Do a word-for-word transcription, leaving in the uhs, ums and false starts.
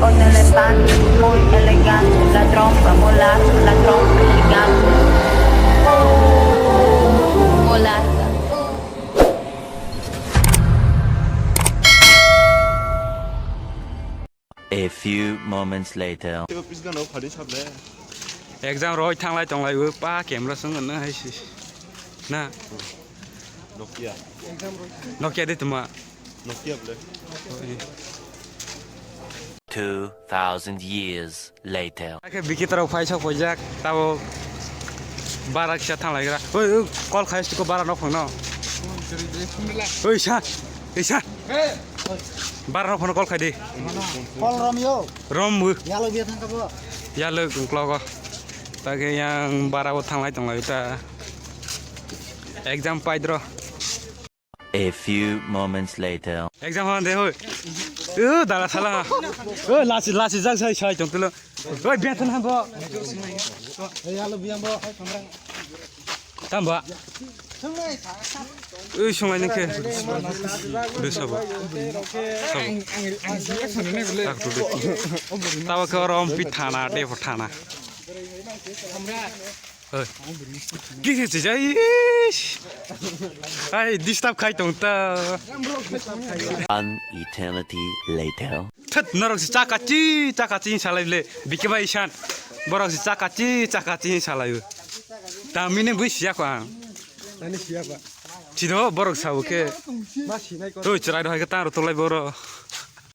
Con elefante, muy elegante, ladrón, para molar, ladrón, gigante. Molar. A few moments later. Exam roi thanglai tonglai o pa camera song na hai si. Na. Nokia. Nokia de tuma. Nokia ble. Two thousand years later. Ake bikitaro phai sok pojak tabo bara kisa thanglai gra. Oi, oi, call khai sto bara nok phangno. Oi sa. Oi sa. Bara nok phangno call khai di. Call rom yo. Rom bu. Yalo bia thang kabo. Yalo klogo. Tage yang bara bo thanglai tonglai ta. Exam pai dro. A few moments later. Exam hon de hoi. U dala sala. U lasi lasi jak sai sai tong tulo. Oi biya tan han bo. Yalo bia bo. Tam ba. Ui sungai nengke. Dui sabo. Sabo. Tak tu de. Tawa ke orom pi thana de thana. Oi. Ki ke se jai. Ai disturb khai tong ta. An eternity later. Thut norok se chaka chi chaka chi salai le. Bike bai san. Borok se chaka chi chaka chi salai. Ta mini bui siya ko ang. Nani siya ba. Chido borok sabo ke. Ma sinai ko. Oi chrai ro hai ke tang ro tolai boro.